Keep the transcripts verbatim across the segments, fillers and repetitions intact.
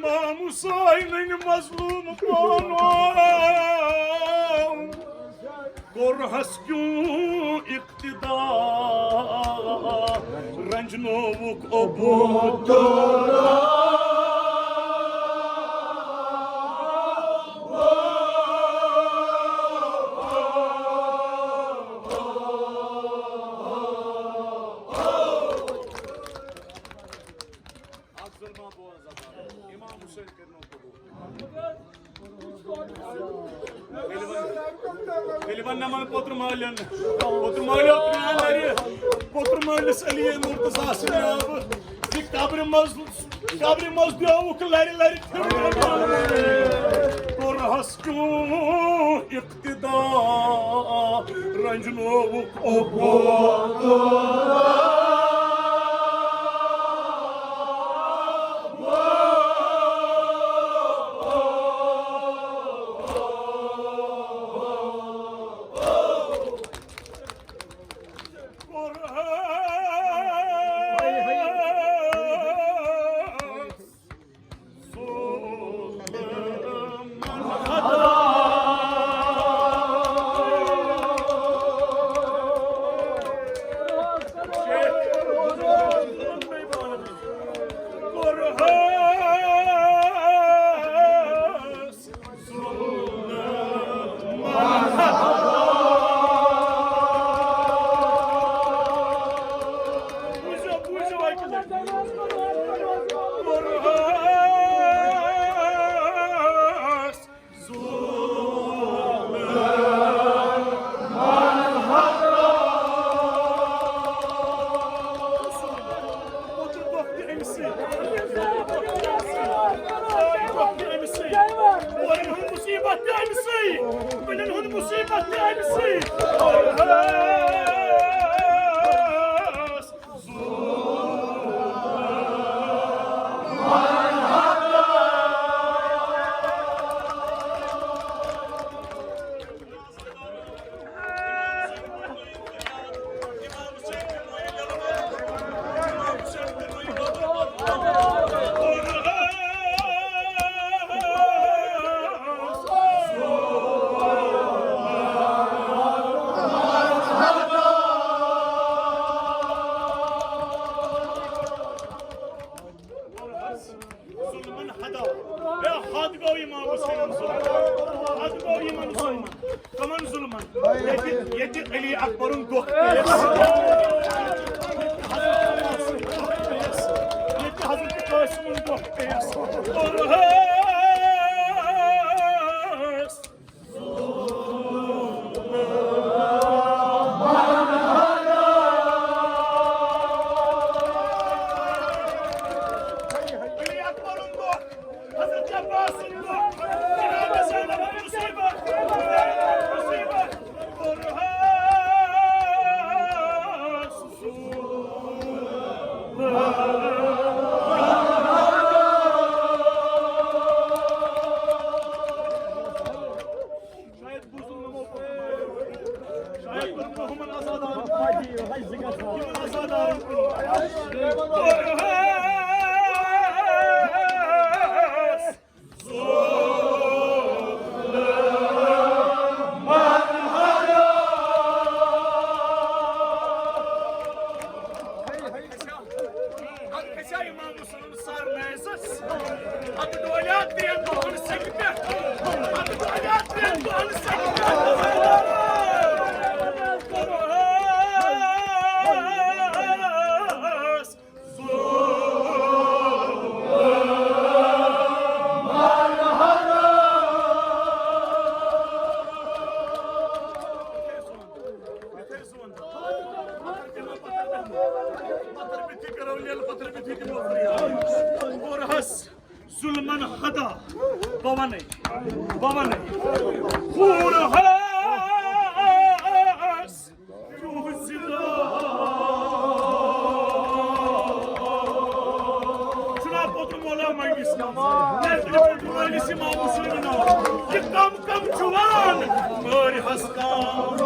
امام حسینن مظلوم پانو کوٚرہس کیوں اقتدا، رنجنووُکھ ابو تورا۔ اکھ ظلمہ بوز، امام حسین کٔرنو قبول۔ ییٚلہِ وۄنۍ، ییٚلہِ وۄنۍ نمن پوتُر مالٮ۪ن، پوتُر مالیو ترٛےٚ لرِ، پوتُر مٲلِس علی مرتضیٰ سٕنٛدِ ناوٕ، یہِ قبرِ منٛز، قبرِ منٛز دیوُکھ لرِ لرِ پھِرُن۔ کوٚرہس کیوں اقتدا، رنجنووُکھ ابو تورا۔ مصیبت تہِ أمۍ سٕے، کُلٮ۪ن ہُنٛد مصیبت تہِ أمۍ سٕے۔ ظلمن حدا۔ اے، حد گوٚو امام حسینن ظلم۔ حد گوٚو یِمن ظلمن۔ کمن ظلمن؟ ییٚتہِ، ییٚتہِ علی اکبرُن دۄکھ پیٚیَس۔ ییٚتہِ حضرت قاسمُن دۄکھ پیٚیَس۔ شاید بوٗزُن نہٕ مو کوٚرمُت۔ شاید کوٚرمُت نہٕ ہُمن عزادارن۔ یِمن عزادارن کوٚرمُت۔ اَدٕ کھسیا امام حسین سر میزس؟ اَدٕ ڈولیا ترٛٮ۪ن دۄہن سیٚکہِ پٮ۪ٹھ۔ اَدٕ ڈولیا ترٛٮ۪ن دۄہن سیٚکہِ پٮ۪ٹھ۔ پتھر بِتھِ کرو لیل، پتھر بِتھِ دِمو فریاد۔ کوٚرہس ظلمن حدا، بہٕ وَنَے، بہٕ وَنَے۔ کوٚرہس چھُنا پوٚتُس مولا مجلس منٛز؟ مجلس امام حسین ناو۔ یہِ کم کم جوان مٲرۍ ہس کم۔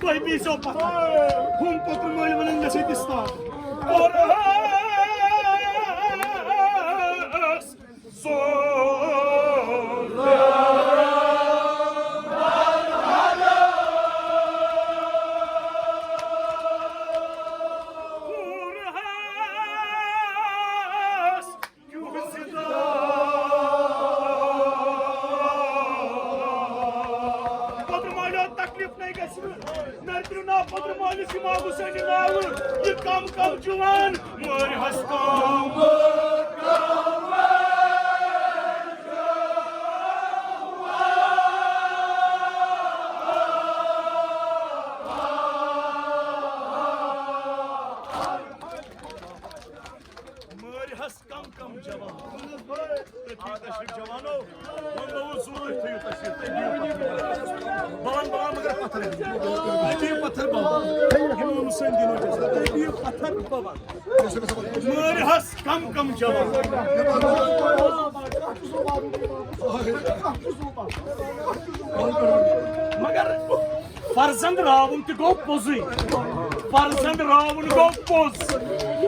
تۄہہِ پیٖسیو پتھر۔ ہُم پتھر مٲلۍ ونان، مےٚ سۭتۍ استاد۔ اور پتر مالو تکلیف نہیں گژھِ نہٕ۔ نرترو ناو پتر مالس، امام حسین ناو۔ یہ کم کم جوان مٲرۍ ہستان۔ مٲرۍ ہس کم کم جوان۔ تُہۍ تھٲیِو تشریٖف جوانو۔ وۄنۍ گوٚو ژوٗر، تُہۍ تھٲیِو تشریٖف، تُہۍ دِیِو پتھر۔ بہٕ وَنہٕ، بہٕ وَنہٕ مگر پتھر۔ تُہۍ دِیِو پتھر بہٕ وَنہٕ۔ اِمام حُسین دِنو چھِ أسۍ۔ تُہۍ دِیِو پتھر بہٕ وَنہٕ۔ مٲرۍ ہس کم کم جوان۔ مگر فرزند راوُن تہِ گوٚو پوٚزُے۔ فرزند راوُن گوٚو پوٚز۔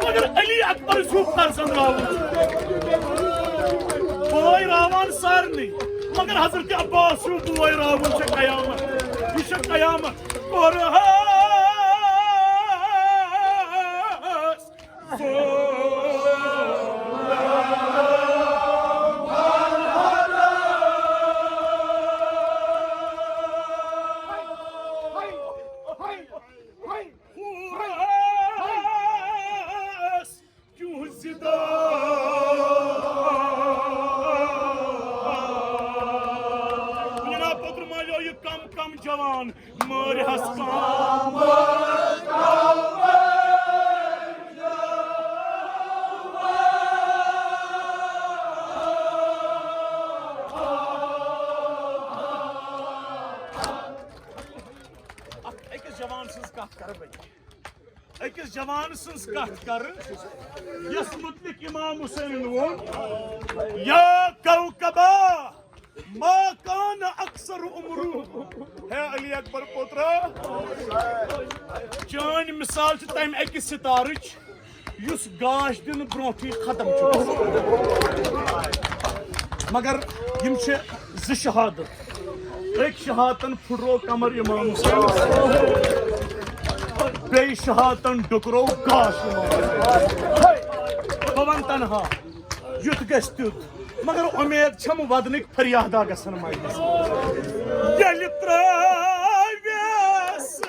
مگر علی اکبر چھُ فرزند راوُن۔ بوے راوان سارنٕے۔ مگر حضرت عباس چھُ بوے راوُن، چھِ قیامت۔ یہِ چھِ قیامت۔ قرآن۔ جناب پتر مالو، یہ کم کم جوان مٲرۍ ہس کم۔ اکھ أکِس جوان سٕنٛز کتھ کرٕ بہٕ۔ أکِس جوان سٕنٛز کتھ کرٕ، یس متعلق امام حسینن ووٚن، یا کوکبا ما کان اکثر عمرو۔ ہے علی اکبر پوترا، چٲنۍ مثال چھِ تمہِ اکہِ ستارٕچ یُس گاش دِنہٕ برونٛٹھٕے ختم چھُ گژھان۔ مگر یِم چھِ زٕ شہادت۔ أکۍ شہادتن پھُٹرو کمر امام حسین، بیٚیہِ شہادتن ڈُکرو گاش امام حسین۔ ہے، بہٕ وَنہٕ تنہا، یُتھ گژھِ تیُتھ۔ مگر اُمید چھم ودنٕکۍ فریادا گژھن مجلس۔ ییٚلہِ ترٛٲوِس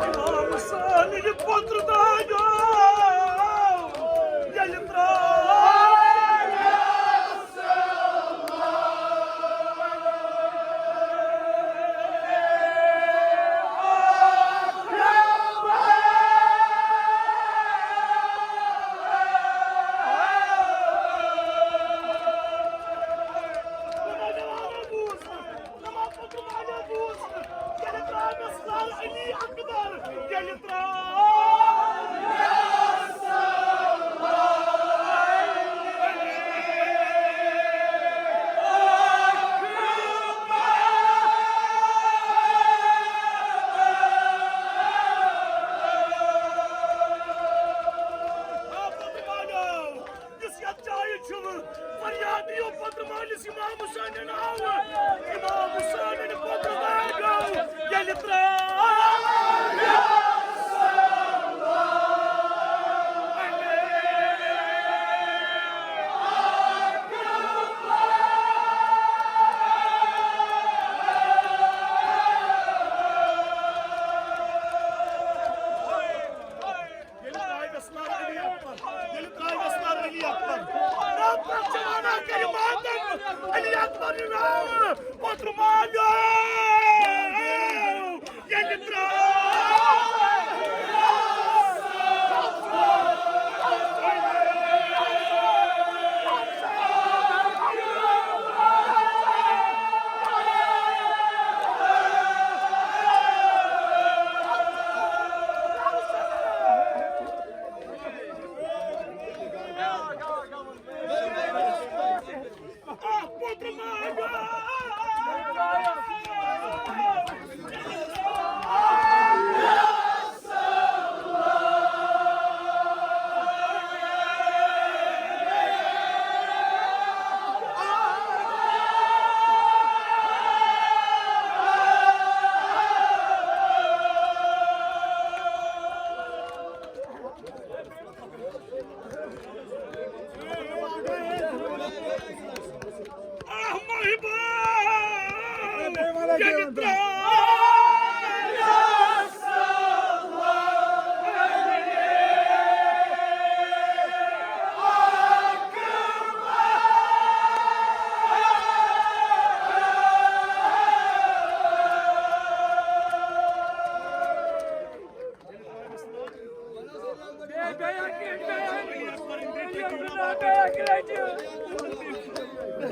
امام حسین یہِ پوٚتُر داغو، ییٚلہِ ترٛٲوِس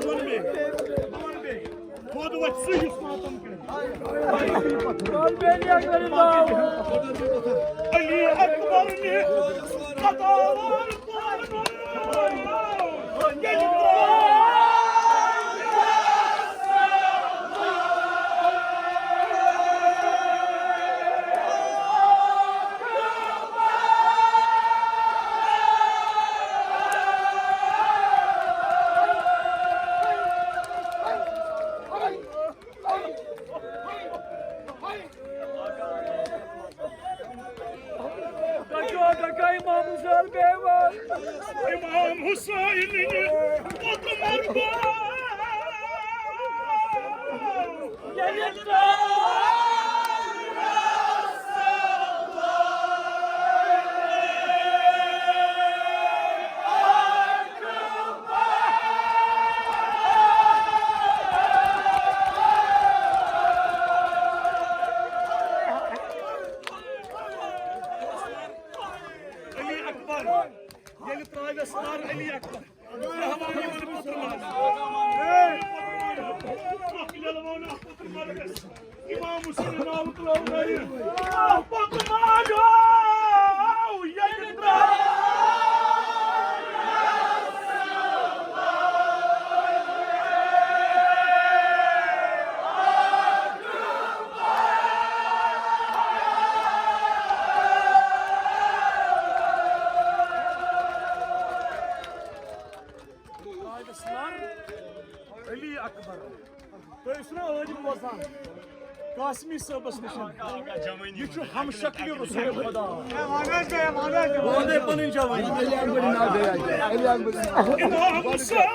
دۄن بیٚیہِ، دۄن بیٚیہِ۔ دۄد وَتھِ سُہ یُس ماتم کَرِ۔ علی اکبر نے قداوار پانو۔ ڈکیو، ڈکیو، امام حسین بیوان۔ امام حسین نے پتہٕ مربع۔ علی اکبر، ییٚلہِ ترٛاوٮ۪س نار علی اکبر۔ امام حسین ناو ترٛاونٲیِتھ۔ پتہٕ ما آو ییٚتہِ ترٛاو۔ علی اکبر۔ تُہۍ ٲسِو نا ٲدی بوزان قاسمی صٲبس نِش؟ یہِ چھُ ہم شکل رسول خدا۔ وَن ہے پنٕنۍ جوٲنی۔ امام حسین۔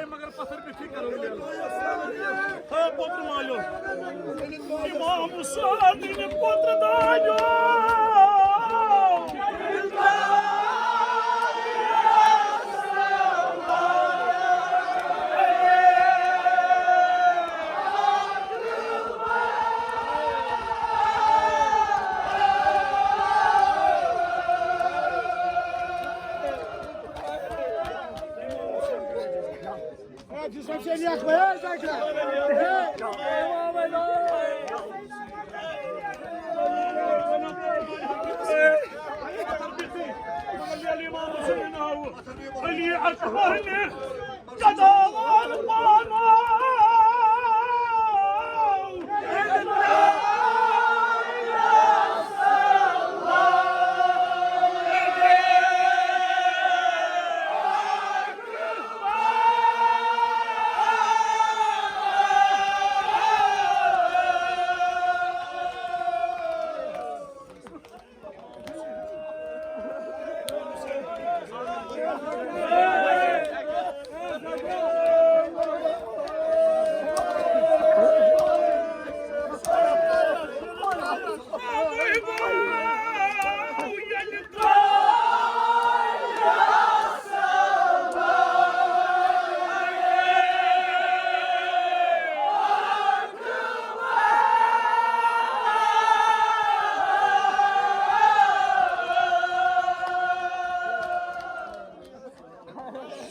مگر پتھر پٮ۪ٹھٕے کرو لیلہٕ۔ ہا پوٚتُر مالیو۔ امام حسین پوٚتُر دالیو۔ علی اکبر نے قداوار پانو۔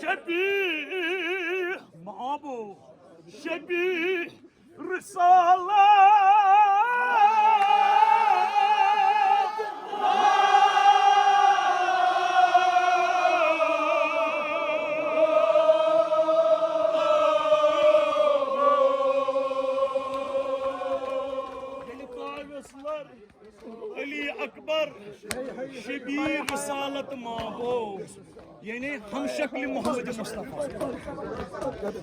شبی محبوب، شبی رسالت۔ ییٚلہِ کاویس لر علی اکبر شبیہ رسالت مابو، یعنی ہم شکل محمد مصطفیٰ۔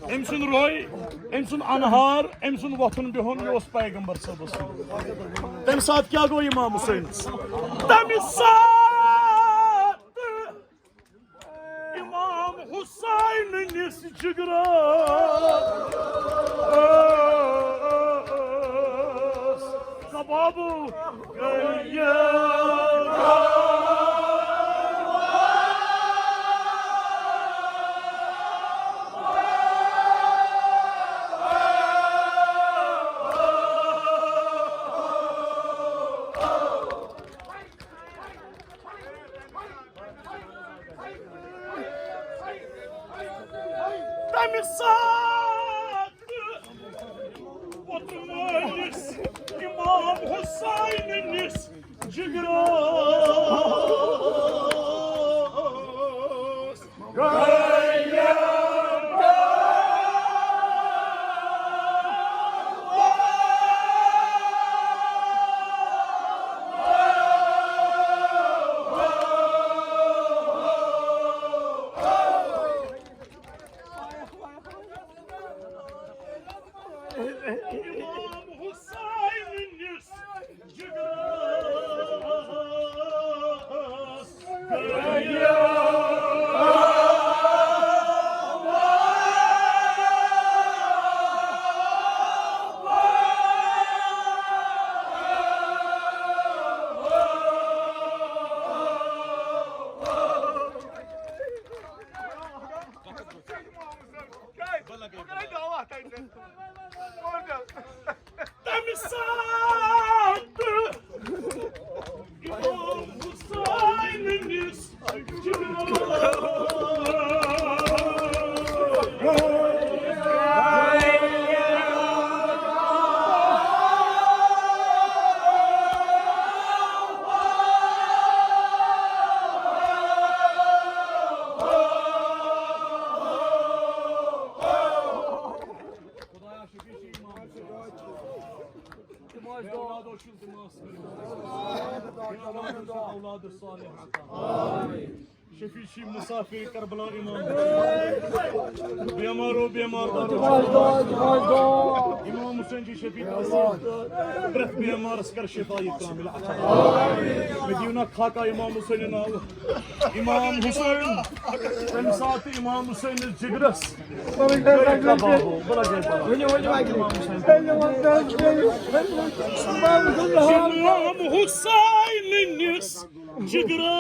أمۍ سُنٛد روے، أمۍ سُنٛد انہار، أمۍ سُنٛد وۄتھُن بِہُن، یہِ اوس پیغمبر صٲبَس سُنٛد۔ تَمہِ ساتہٕ کیٛاہ گوٚو امام حسینَس؟ تَمہِ ساتہٕ امام حسین نِس جگرس کبابو گٔیے۔ تَمہِ ساتہٕ ووت مٲلِس امام حسین نِس جگرس۔ امام حسین نِس جگرس۔ تَمہِ ساتہٕ امام حسین نِس شفیع چھ مسافر کربلا امام۔ بیمارو بیمار دارو۔ امام حسین چھ شفیع تقسیم۔ پرٛٮ۪تھ بیمارس کر شفا یہ کامل عطا۔ مدینہ خاکہ امام حسین ناو۔ امام حسین، تمہِ ساتہٕ امام حسین جگرس۔ امام حسین نِس جگرس۔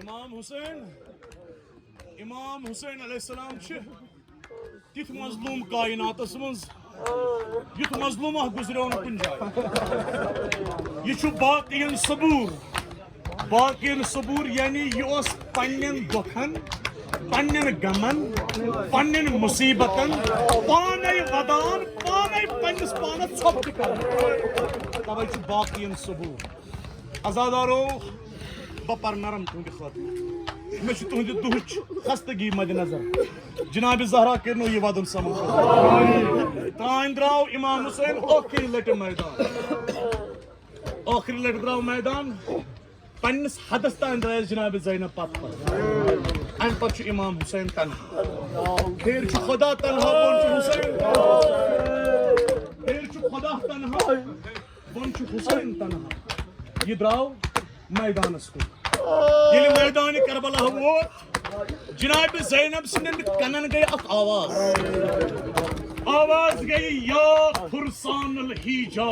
امام حسین، امام حسین علیہ السلام چھ تیُتھ مظلوم کائناتس منٛز، یُتھ مظلوم اکھ گُزریو نہٕ کُنہِ جایہِ۔ یہِ چھُ باقین صبور، باقین صبور، یعنی یہِ اوس پننٮ۪ن دۄکھن، پننٮ۪ن غمن، پننٮ۪ن مصیبتن پانے ودان، پانے پننِس پانس ژھۄپہٕ تہِ کران۔ توے چھُ باقین صبور۔ عزادارو، بہٕ پرٕ نرم تُہنٛدِ خٲطرٕ۔ مےٚ چھُ تُہنٛدِ دُہٕچ خستگی مدِ نظر۔ جناب زہرا کٔرنو یہِ ودُن سمن۔ تام درٛاو امام حسین ٲخری لٹہِ میدان۔ ٲخری لٹہِ درٛاو میدان۔ پننِس حدس تام درٛایس جناب زینب پتہٕ پتہٕ۔ امہِ پتہٕ چھُ امام حسین تنہا۔ ہیٚرِ چھُ خدا تنہا، بۄن چھُ حسین۔ ہیٚرِ چھُ خدا تنہا، بۄن چھُ حسین تنہا۔ یہِ درٛاو میدانس کُن۔ ییٚلہِ میدانِ کربلا ووت، جناب زینب سٕنٛدٮ۪ن کنن گٔے اکھ آواز۔ آواز گٔے، "یا فرسان الحیجا۔"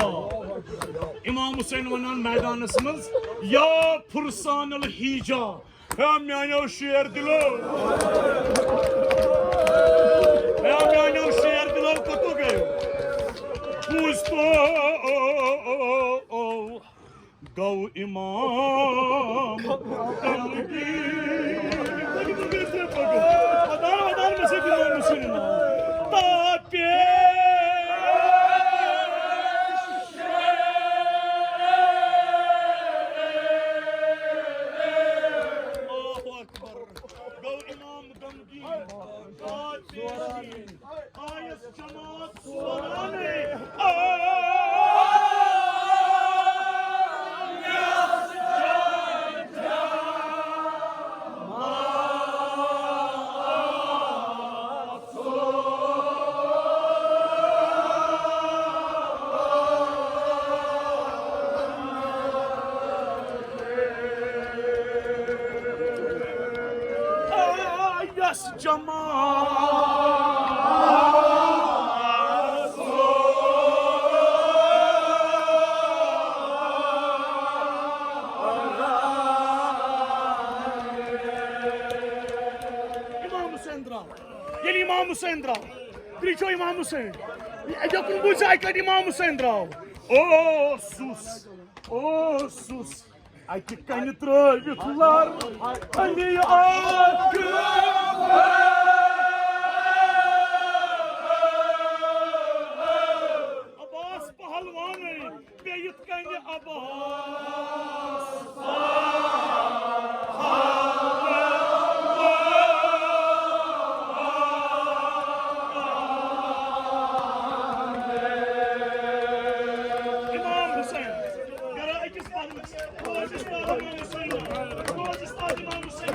امام حسین ونان میدانس منٛز، "یا فرسان الحیجا۔" ہے میانیو شیر دلو، ہے میانیو شیر دلو، کوٚتو گٔیو؟ بوٗزتو گوٚو امام۔ ودان، ودان، مےٚ سۭتۍ امام حسین۔ جماعت۔ امام حسین درٛاو۔ ییٚلہِ امام حسین درٛاو، پرٛژھو امام حسین، یوٚکُن بوٗزِو، اَکہِ لَٹہِ امام حسین درٛاو۔ اوسُس، اوسُس اَکہِ کَنہِ ترٛٲوِتھ لَر اَمہِ آخر۔ عباس پہلوانٕے بیٚیہِ یِتھ کَنہِ عباس۔ امام حسین، کران أکِس پلوَس، روزِ استاد امام حسین، روزِ استاد امام حسین،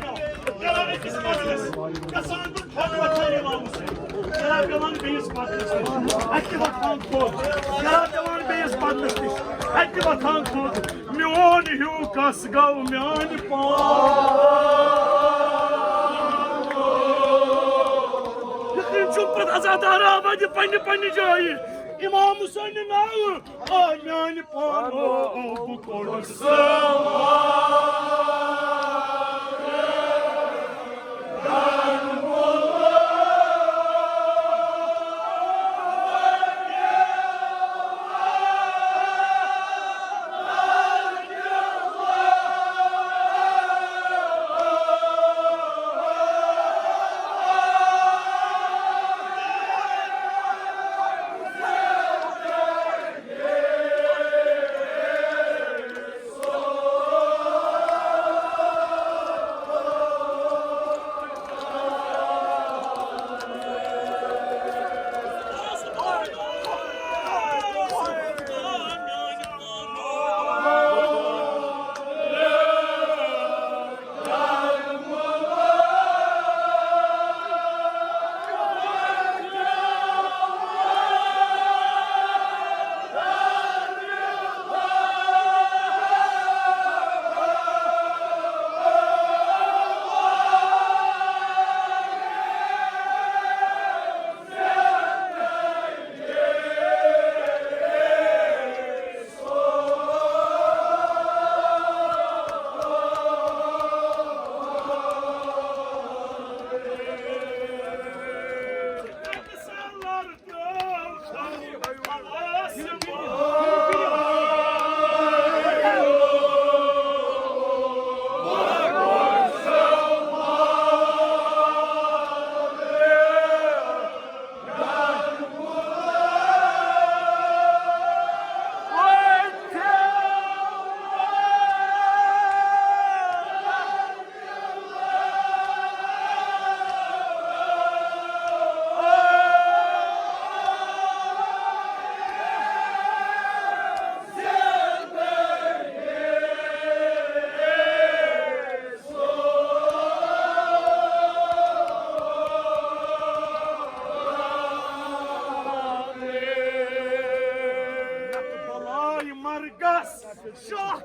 کران أکِس پلوَس، گژھان تہٕ تھوٚد وۄتھان امام حسین، کران پٮ۪وان بیٚیِس پلوَس نِش، اَتہِ وۄتھان تھوٚد، کران پٮ۪وان بیٚیِس پلوَس نِش، اَتہِ وۄتھان تھوٚد۔ میون ہیوٗ کس گوٚو میانہِ پان۔ یِتھ کٔنۍ چھُ پتہٕ عزادار آمد یہِ پننہِ پننہِ جایہِ۔ امام حسین ناوٕ آ میانہِ پان۔ او، او، بہٕ کوٚڑُس۔ بلائے مرگس شاہ